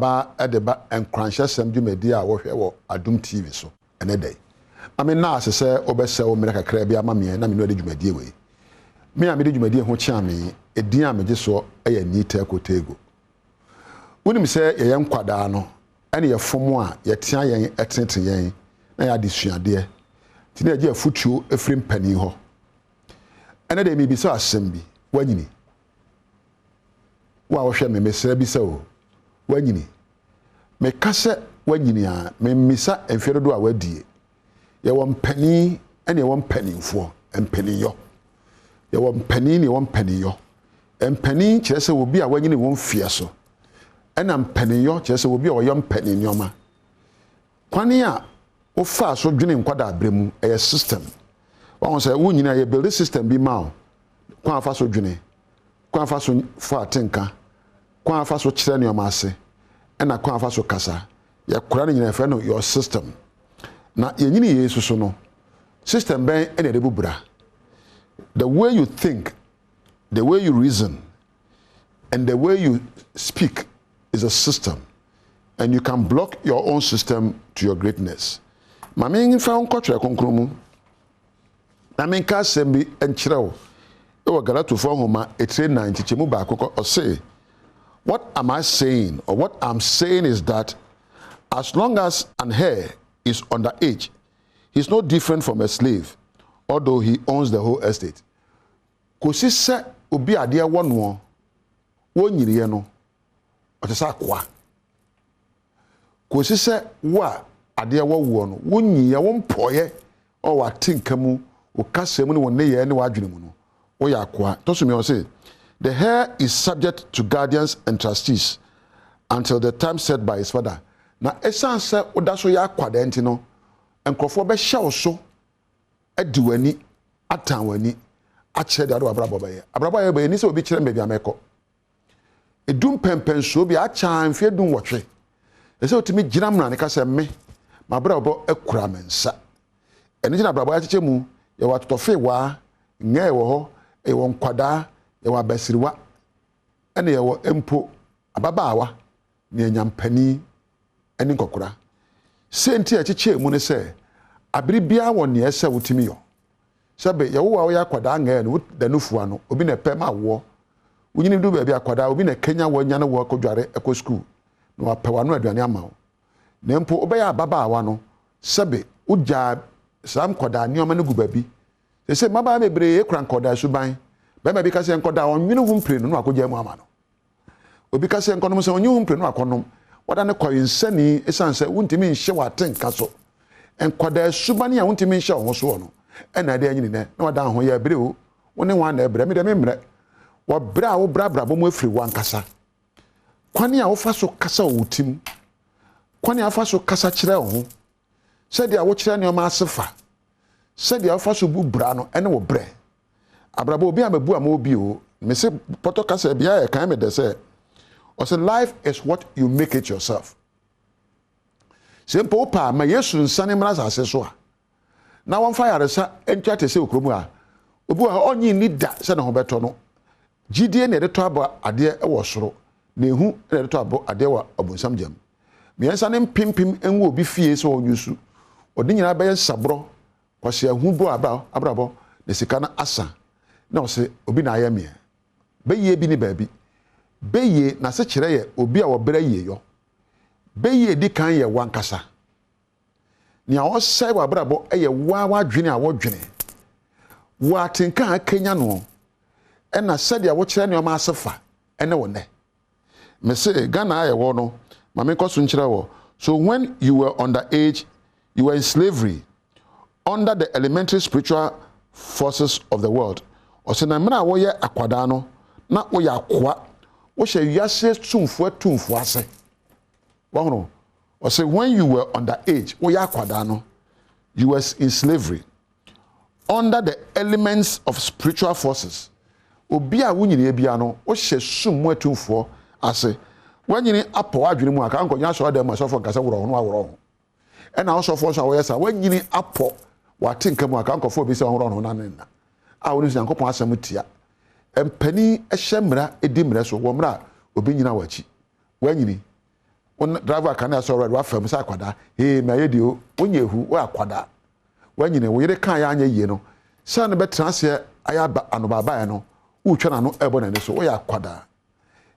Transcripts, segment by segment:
Akwaaba de ba nkuranhyɛsɛm dwumadi a wohwɛ wɔ Adom TV so ɛnɛ da yi. Ma me nna ase sɛ wobɛsɛ wo mmerɛ kakra bi ama meɛ na me ne wo adi dwumadie wei. Me a mede dwumadie ho kyea me yi, edin a megye soɔ yɛ Nii Teeko Teego. Wonim sɛ yɛyɛ nkwadaa no ɛne yɛfom a yɛtea yɛn ɛtenetene yɛn na yɛ adesuadeɛ nti na yɛgye afutuo firi mpanin hɔ. Ɛnɛ deɛ mebisa wo asɛm bi, woanyini? Wo a wohwɛ me, mesrɛ bisa o, woanyini? Meka sɛ woanyini a, memmisa mfeɛ dodoɔ a woadie. Yɛwɔ mpanin ɛne yɛwɔ mpanimfoɔ, mpaninyɔ. Yɛwɔ mpanin ne yɛwɔ mpaninyɔ. Mpanin kyerɛ sɛ obi a wanyini wɔ mfeɛ so, ɛna mpaninyɔ kyerɛ sɛ obi a ɔyɛ mpanin nneɛma. Kwan a wofaa so dwene nkwadaa berɛ mu, ɛyɛ system. Wahu sɛ wonyini a, yɛ build system bi ma wo, kwan a fa so dwene, kwan a fa so fa atenka, kwan a fa so kyerɛ nneɛma ase, ɛna kwan a fa so kasa. Yɛkora no nyinaa yɛfrɛ no your system. Na yɛnyini yei nso so no, system bɛn ɛna yɛde bu bra? The way you think, the way you reason, and the way you speak is a system. And you can block your own system to your greatness. Ma memfa wo nkɔ Twerɛ Kronkron mu na menka asɛm bi nkyerɛ wo ɛwɔ Galatofoɔ nhoma etire 4 nkyekyɛmu 1 kɔ. Ɔse, "What am I saying? Or what I'm saying is that as long as an heir is under age, he's no different from a slave, although he owns the whole estate." Kòsi sɛ obi adeɛ wɔ noɔ, wɔnyiniiɛ no, ɔte sɛ akoa. Kòsi sɛ wo a adeɛ wɔ woɔ no, wonyiiɛ, wompɔeɛ, ɔwɔ atenka mu, wo kasa mu ne wo nneyɛɛ ne w'adwene mu no, woyɛ akoa. Tɔ so mmiɛ ɔse, "The heir is subject to guardians and trustees until the time set by his father." Na ɛsiane sɛ woda so yɛ akwadaa nti no, nkurɔfoɔ bɛhyɛ wo so adi w'ani, atan w'ani, akyerɛ deɛ wode w'abrabɔ bɛyɛ. Abrabɔ a yɛbɛyɛ ni sɛ obi kyerɛ me baabi a mɛkɔ. Edu mpɛmpɛnsuo bi akyɛ mfeɛ 18. Ɛsɛ wotumi gyina mmara ne ka sɛ me, m'abrabɔ akura me nsa. Ɛno nti na abrabɔ akyekyɛ mu, yɛwɔ atotɔfewaa, ngɛɛ wɔ hɔ, yɛwɔ nkwadaa, yɛwɔ abasiriwa, ɛna yɛwɔ mpo ababaawa ne anyampanin ne nkɔkora. Sei nti a ɛkyekyɛɛ mu ne sɛ, abere biara wɔ nea ɛsɛ wotumi yɔ. Sɛbe yɛwo a woyɛ akwadaa ngɛɛ no, woda nufu ano, obi na ɛpɛ ma woɔ. Wonyini du baabi akwadaa, obi na ɛkanya wɔ anya ne wɔ akɔdware ɛkɔ sukuu na wapɛ w'ano aduane ama wo. Na mpo wobɛyɛ ababaawa no, sɛbe wogyaa saa nkwadaa nneɛma no gu baabi. Sɛ mmabaawa bebree kura nkwadaa suban, bɛrima bi ka sɛ nkwadaa ɔnwene ho mpire no na wakɔgyaa mu ama no. Obi ka sɛ nkɔnom sɛ ɔnye ho mpire no akɔnom. Wɔda ne kɔyensani ɛsiane sɛ wontumi nhyɛ w'atenka so. Nkwadaa suban a wontumi nhyɛ wo ho soɔ no, ɛna ɛde anyini nɛ na wada ho yɛ ɛbrɛ o. Wo ne wɔn na ɛbrɛ, me deɛ memmerɛ. Wɔbrɛ a wobra abrabɔ mu afiri w'ankasa. Kwan a wofa so kasa wɔ wo tim, kwan a wofa so kasa kyerɛ wo ho, sɛdeɛ wokyerɛ nneɛma ase fa, sɛdeɛ wofa so bu bra no ɛne wo brɛ. Abrabɔ obi a mabu ama obi o, mese pɔtɔ kasa bia yɛ kan me dɛ sɛ, ɔsɛ life is what you make it yourself. Sɛ mpo wopɛ a ma Yesu nsane mmra asase so a, na wɔmfa yaresa ntwa te sɛ okurom a, obi wɔ hɔ ɔnye nni da sɛ ne ho bɛtɔ no. Gyidie na yɛde tɔ abɔ adeɛ wɔ soro, na ehu na yɛde tɔ abɔ adeɛ wɔ ɔbonsam gyam. Mmiɛnsa ne mpempem ngu obi fie sɛ ɔnwu su. Ɔde nyinaa bɛyɛ nsaborɔ, kwasi ahu bɔ aba abrabɔ na sika no asa. Na ɔsɛ obi na ayɛ meɛ. Bɛyie bi ne baabi. Bɛyie n'ase kyerɛ yɛ obi a wɔbrɛ yie yɔ. Bɛyie di kan yɛ wankasa. Nea ɔsɛe w'abrabɔ yɛ waa w'adwene a wɔdwene. Wɔ atenka a akanya no, ɛna sɛdeɛ wokyerɛ nneɛma ase fa ɛne wo nnɛ. Mese Ghana a yɛwɔ no, ma menkɔ so nkyerɛ wɔ. "So when you were under age, you were in slavery under the elementary spiritual forces of the world." Ɔsɛ na mmerɛ a wɔyɛ akwadaa no, na woyɛ akoa. Wohyɛ wiase tumfoɔ atumfoɔ ase. Wɔhono. Ɔsɛ when you were under age, woyɛ akwadaa no, you were in slavery under the elements of spiritual forces. Obi a wonyini bia no, wohyɛ sum mu atumfoɔ ase. Wanyini apɔ w'adwene mu a, ka nkɔnyɛ asɔre dɛm asɔfoɔ nkasa worɔ ho no aworɔ ho. Ɛna asɔfoɔ nso a wɔyɛ saa, wanyini apɔ w'atenka mu a, ka nkɔfoɔ obi sɛ ɔworɔ ho na ne nna. A wɔn nso Nyankopɔn asɛm tia. Mpanin hyɛ mmara di mmara so wɔ mmara a obi nyina w'akyi. Wanyini. Wo driver kanea sɔ red wafa mu sɛ akwadaa. Hee mayɛ deɛ o, wonyɛ ehu, woyɛ akwadaa. Wanyini, wo yere kaa yɛ anyɛ yie no, sɛ no bɛtena aseɛ ayɛ aba anobaabaeɛ no, wotwa n'ano ɛbɔ n'ani so, woyɛ akwadaa.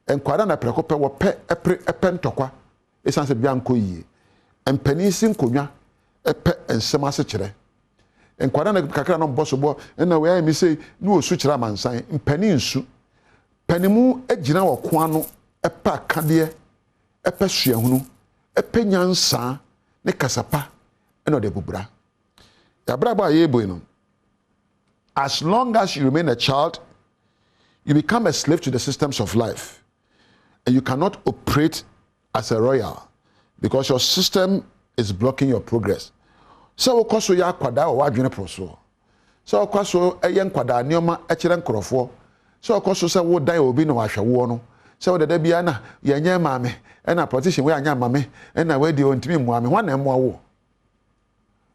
Nkwadaa na prɛko pɛ wɔpɛ ɛpere ɛpɛ ntɔkwa ɛsiane sɛ biribi ankɔ yie. Mpanin si nkonnwa ɛpɛ nsɛm asekyerɛ. Nkwadaa na kakra na ɔbɔ soboɔ ɛna wei ayɛ mi sei na wɔsu kyerɛ amansan. Mpanin nsu. Panimu gyina wɔ ko ano ɛpɛ akadeɛ, ɛpɛ suahunu, ɛpɛ nyansaa ne kasapa ɛna ɔde abubra. Yɛabrabɔ a yɛrebɔ yi no, as long as you remain a child, you become a slave to the systems of life and you cannot operate as a royal because your system is blocking your progress. Sɛ wokɔ so yɛ akwadaa wɔ w'adwene poro soɔ, sɛ wokɔ so yɛ nkwadaa nneɛma kyerɛ nkurɔfoɔ, sɛ wokɔ so sɛ wodan obi na wahwɛ woɔ no, sɛ wodada biara na yɛnyɛ maame ɛna politician wei anyɛ ama me ɛna wei deɛ ɔntumi mmoa me, hwan na ɛmmoa woɔ?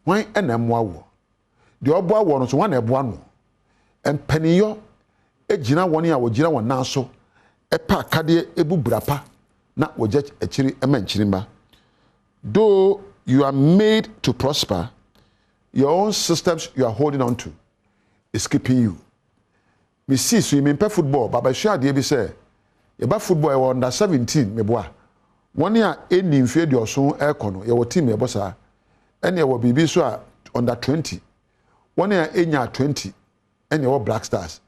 Hwan na ɛmmoa woɔ? Deɛ ɔboa woɔ no so hwan na ɛboa no? Mpaniyɔ gyina wɔn a wɔgyina wɔn nan so ɛpɛ akadeɛ ebu brapa na wɔgya akyiri ma nkyirimma. Though you are made to prosper, your own systems you are holding on to is keeping you. Mesii so yi, mempɛ football, ba bɛsua adeɛ bi sɛ yɛba football, yɛwɔ under 17, meboa wɔn a ɛnni mfeɛ 70 ɛrekɔ no, yɛwɔ team yɛbɔ saa, ɛne yɛwɔ biribi so a under 20, wɔn a ɛnya 20, ɛne yɛwɔ Black Stars.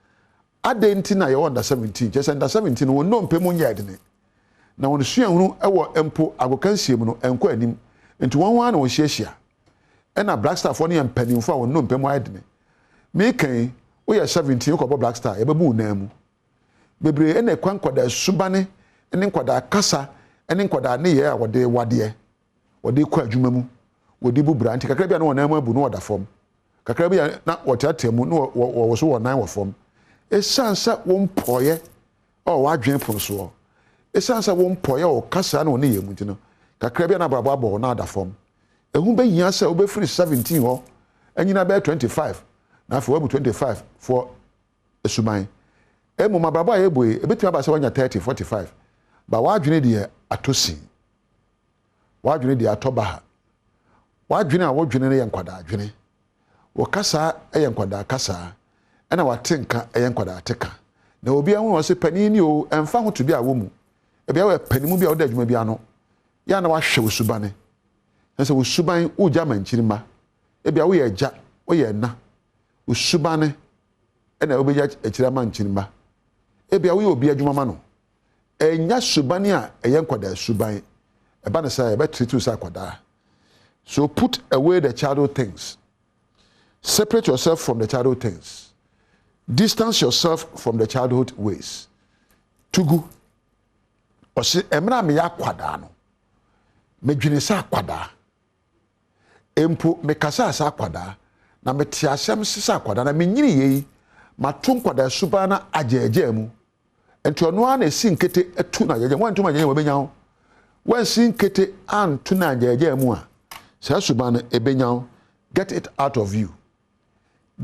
Adɛn nti na yɛwɔ under 17? Kyerɛ sɛ under 17 no, wɔn nnompe mu nyɛ dene na wɔn suahunu wɔ mpo agokansie mu no ɛnkɔ anim, nti wɔn ho ara na wɔhyiahyia. Ɛna Black Star foɔ no yɛ mpanimfoɔ a wɔn nnompe mu ayɛ dene. Meekan woyɛ 17 wokɔbɔ Black Star, yɛbɛbu wo nan mu bebree. Ɛna ɛkwan nkwadaa subane ne nkwadaa kasa ne nkwadaa nneyɛɛ a wɔde wadeɛ wɔde kɔ adwuma mu, wɔde bu bra, nti kakra bi a na wɔn nan mu abu na wɔda fam, kakra bi a na wɔteatea mu na wɔwɔ so wɔn nan wɔ fam, ɛsiane sɛ wɔn mpɔeɛ a wɔn adwene pono soɔ, ɛsiane sɛ wɔn mpɔeɛ a wɔkasa na wɔn nneyɛɛ mu nti no, kakra bi a na abrabɔ abɔ wɔn na ada fam. Ɛho bɛhia sɛ wobɛfiri 17 hɔ anyina bɛyɛ 25 na afei wabu 25 foɔ suban. Mmom abrabɔ a yɛbɔ yi, ebɛtumi aba sɛ wanya 30, 45 ba, w'adwene deɛ atɔ sin, w'adwene deɛ atɔ baha. W'adwene a wodwene no yɛ nkwadaa adwene, wo kasa yɛ nkwadaa kasa, ɛna wate nka yɛ nkwadaa te ka, na obi ahu wɔ sɛ panin ni o. Ɛmfa ho to bi a wɔ mu, ebi a wɔyɛ panimu bi a wɔda adwuma bi ano yɛ a na wahwɛ wo subane na sɛ wo suban wogya ama nkyirima. Ebi a woyɛ agya, woyɛ ɛna, wo subane ɛna wobɛgya akyire ama nkyirima. Ebi a woyɛ obi adwuma ma no, ɛnya suban a ɛyɛ nkwadaa suban. Ɛba ne sɛ yɛbɛtreat sɛ akwadaa. So put away the childhood things, separate yourself from the childhood things, distance yourself from the childhood ways. Tugu ɔsi mmerɛ a meyɛ akwadaa no, medwene sɛ akwadaa, mpo mekasa sɛ akwadaa, na mete asɛm sɛ akwadaa, na menyini yie yi, mato nkwadaa suban na agyaagyaa mu. Nti ɔno ara na esi nkete atu na agyaagyaa mu. Wɔntumi agyaagyaa mu, wɔbɛnya ho. Wɔnsi nkete anto na agyaagyaa mu a, saa suban no ebɛnya ho. Get it out of you.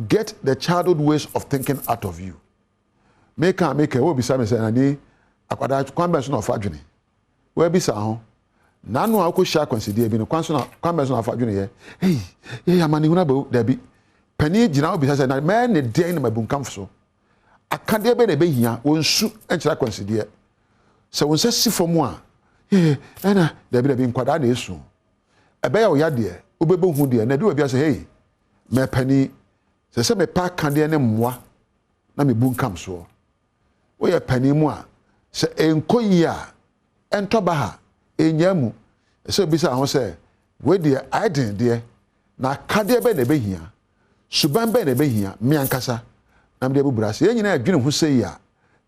Get the childhood ways of thinking out of you. Meka wɔ bisa mi sɛ nani akwadaa kwan bɛn so na ɔfa dwene? Wɔabisa ho n'ano a wokɔhyia akwansideɛ bi no, kwan so na kwan bɛn so na ɔfa dwene yɛ? Ei, yɛ amanehunu aba o. Dabi, panin gyina hɔ bisa sɛ na mɛɛ ne deɛn na mabu nkam so? Akadeɛ bɛn na ɛbɛhia? Wɔn nsu nkyerɛ akwansideɛ sɛ wɔn nsa si fam a ee ɛna dabi dabi, nkwadaa na esu ɛbɛyɛ ɔya deɛ wobɛbɔ hu deɛ na ebi wɔ bi asɛ hei mɛ panin sɛ mepɛ akadeɛ ne mmoa na mebu nkam soɔ. Woyɛ panin mu a, sɛ ɛnkɔ yie a, ɛntɔ ba ha ɛnya mu sɛ obisa ho sɛ wei deɛ ayɛ den deɛ, na akadeɛ bɛn na ɛbɛhia, suban bɛn na ɛbɛhia me ankasa na mede abubura ase? Yɛn nyinaa adwene ho sɛ yi a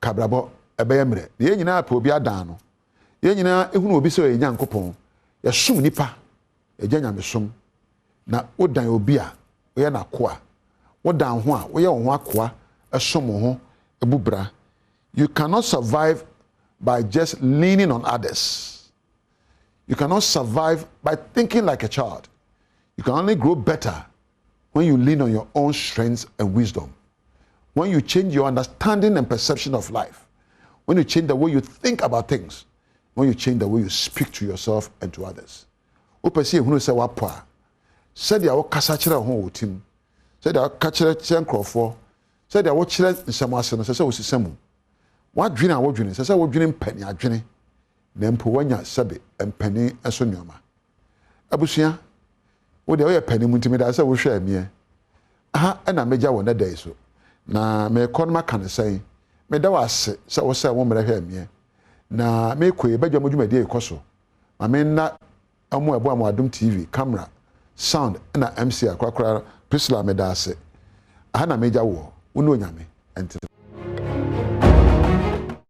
kabrabɔ ɛbɛyɛ mmerɛ na yɛn nyinaa pɛ obi adan no. Yɛn nyinaa ehunu obi sɛ ɔyɛ Nyankopɔn. Yɛsom nipa, yɛgya nyamesom, na wodan obi a woyɛ n'akoa, wodan ho a woyɛ wo ho akoa, ɛsom wo ho ebu bra. You cannot survive by just leaning on others. You cannot survive by thinking like a child. You can only grow better when you lean on your own strength and wisdom, when you change your understanding and perception of life, when you change the way you think about things. When you change the way you speak to yourself and to others. Wopɛ sɛ yɛhunu sɛ woapɔ a, sɛdeɛ wokasa kyerɛ wo ho wɔ wo tirim, sɛdeɛ woka kyerɛ kyerɛ nkurɔfoɔ, sɛdeɛ wokyerɛ nsɛm ase no, ɛsɛ sɛ wosesa mu. W'adwene a wodwene, ɛsɛ sɛ wodwene mpanin adwene, na mpo woanya sɛbe mpanin so nneɛma. Abusua, wo deɛ woyɛ panin mu nti meda sɛ wohwɛɛ meɛ. Aha na mɛgya wɔ nnɛ da yi so. Na merekɔ no maka no sɛn? Meda wo ase sɛ wosɛe wo mmerɛ hwɛɛ meɛ. Na merekɔ yi, badwa mu dwumadie rekɔ so. Ma menna wɔn a ɛboa mo Adom TV, camera, sound ɛna MC a korakora Priscilla meda ase. Aha na megya woɔ. Wo ne Onyame ntena.